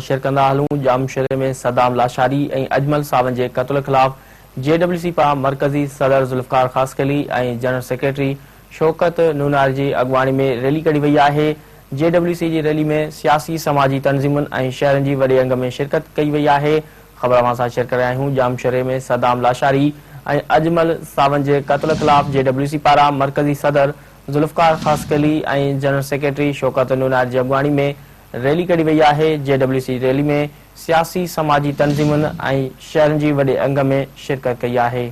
Share ڪندا هلون، ڄامشوري ۾ صدام لاشاري ۽ اجمل ساوند جي قتل خلاف جي ڊبليو سي پاران مرڪزي صدر ذوالفقار خاصخيلي ۽ جنرل سيڪريٽري شوڪت نوناري جي اڳواڻي ۾ ريلي ڪڍي وئي آهي، جي ڊبليو سي جي ريلي ۾ سياسي سماجي تنظيمن ۽ شهرين جي وڏي انگ ۾ شرڪت ڪئي وئي آهي، خبر اوهان سان شيئر ڪري رهيا آهيون ڄامشوري ۾ صدام لاشاري ۽ اجمل ساوند جي قتل خلاف جي ڊبليو سي پاران مرڪزي صدر ذوالفقار خاصخيلي ۽ جنرل سيڪريٽري شوڪت نوناري جي اڳواڻي ۾ ريلي ڪڍي وئي آهي، جي ڊبليو سي ريلي ۾ سياسي سماجي تنظيمن ۽ شهرين جي وڏي انگ ۾ شرڪت ڪئي آهي.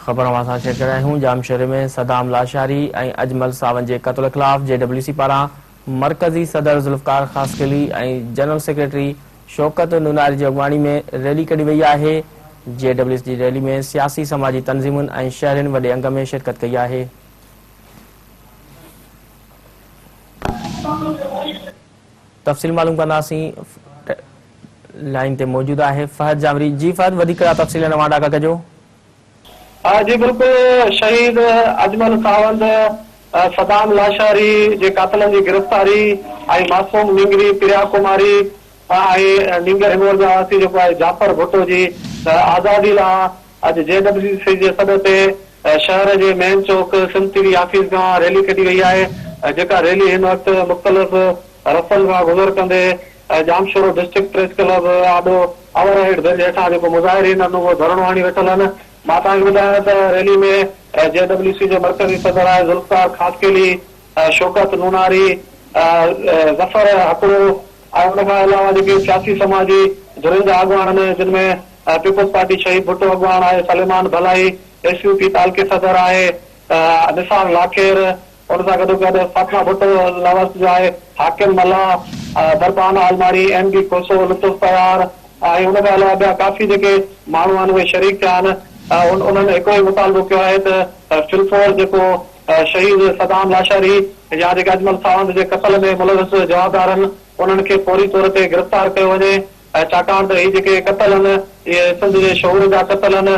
خبر اوهان سان شيئر ڪري رهيا آهيون ڄامشوري ۾ صدام لاشاري ۽ اجمل ساوند جي قتل خلاف جي ڊبليو سي پاران مرڪزي صدر ذوالفقار خاصخيلي ۽ جنرل سيڪريٽري شوڪت نوناري جي اڳواڻي ۾ ريلي ڪڍي وئي آهي، جي ڊبليو سي جي ريلي ۾ سياسي سماجي تنظيمن ۽ شهرين وڏي انگ ۾ شرڪت ڪئي آهي. تفصيل معلوم ڪنداسين لائين تي موجود آهي فهد جانوري جي فهد وڌيڪ ڪهڙا تفصيل آهن اوهان آگاهه ڪجو. جي بلڪل شهيد اجمل ساوند، صدام لاشاري جي قاتلن جي گرفتاري ۽ معصوم نينگري پريا ڪماري ۽ نينگر هنڱورجا واسي جيڪو آهي جعفر ڀٽو جي آزادي لا اڄ جي ڊبليو سي جي سڏ تي شهر جي مين چوڪ سنڌ ٽي وي آفيس کان ريلي ڪڍي وئي آهي جيڪا ريلي هن وقت مختلف رستن کان گذر ڪندي ڄامشورو ڊسٽرڪٽ پريس ڪلب آڏو اوور هيڊ برج هيٺان جيڪو مظاهرين آهن اهو ڌرڻو هڻي ويٺل آهن. مان توهان کي ٻڌايان ته ريلي ۾ جي ڊبليو سي جو مرڪزي صدر آهي ذوالفقار خاصخيلي، شوڪت نوناري، ظفر هڪڙو ۽ ان کان علاوه جيڪي سياسي سماجي ڌرين جا اڳواڻ آهن جن ۾ پيپلز پارٽي شهيد ڀٽو اڳواڻ آهي سليمان ڀلائي، ايس يو پي تعلقي صدر آهي نثار لاکير، ان سان گڏوگڏ فاطمه ڀٽو لوس جو آهي حاڪم ملاح، دربان عالماڻي، ايم بي کوسو، لطف پيار ۽ ان کان علاوه ٻيا ڪافي جيڪي ماڻهو آهن اهي شريڪ ٿيا آهن انهن هڪڙو ئي مطالبو ڪيو آهي ته فلفور جيڪو شهيد صدام لاشاري يا جيڪي اجمل ساوند جي قتل ۾ ملوث جوابدار آهن انهن کي فوري طور تي گرفتار ڪيو وڃي ڇاڪاڻ ته هي جيڪي قتل آهن اهي سنڌ جي شعور جا قتل آهن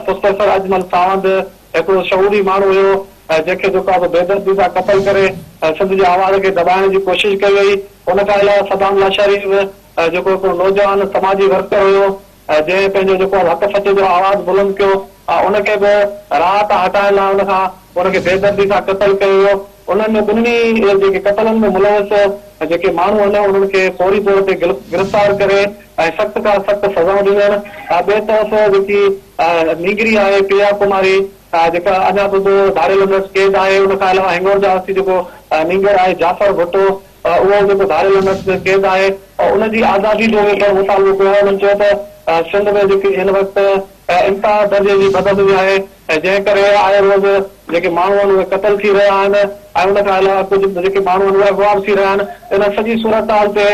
پروفيسر اجمل ساوند هڪڙو شعوري ماڻهو هيو جنهن کي جيڪو آهي سو بيدردي سان قتل ڪري سنڌ جي آواز کي دٻائڻ جي ڪوشش ڪئي وئي. ان کان علاوه صدام لاشاري به جيڪو هڪڙو نوجوان سماجي ورڪر هيو جنهن پنهنجو جيڪو آهي حق سچ جو آواز بلند ڪيو ان کي به راهه تان هٽائڻ لاء ان کان ان کي بيدردي سان قتل ڪيو ويو. انهن ٻنهي جيڪي قتلن ۾ ملوث جيڪي ماڻهو آهن انهن کي فوري طور تي گرفتار ڪري ۽ سخت کان سخت سزائون ڏنيون. ٻئي طرف جيڪي نينگري آهي پريا ڪماري جيڪا اڃا سوڌو ڌاڙيلن وٽ قيد آهي ان کان علاوه هنڱورجا واسي جيڪو نينگر آهي جعفر ڀٽو اهو جيڪو ڌاڙيلن وٽ قيد آهي ان جي آزادي جو به پڻ مطالبو ڪيو آهي انهن چيو ته سنڌ ۾ جيڪي هن وقت انتها درجي جي بدامني آهي جنهن ڪري آئي روز جيڪي ماڻهو آهن اهي قتل ٿي رهيا آهن ۽ ان کان علاوه ڪجهه جيڪي ماڻهو آهن اهي اغوا به ٿي رهيا آهن ان سڄي صورتحال تي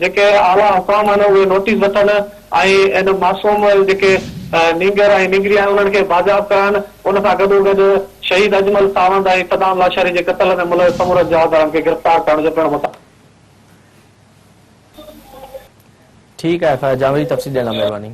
جيڪي اعليٰ حڪام آهن اهي نوٽيس وٺن ۽ ان معصوم جيڪي نينگر ۽ نينگري آهن انهن کي بازياب ڪرائن ان سان گڏوگڏ شهيد اجمل ساوند ۽ صدام لاشاري جي قتل ۾ ملوث سمورن جوابدارن کي گرفتار ڪرڻ جو پڻ مطالبو. ٺيڪ آهي فهد جانوري تفصيل ڏيڻ لاء مهرباني.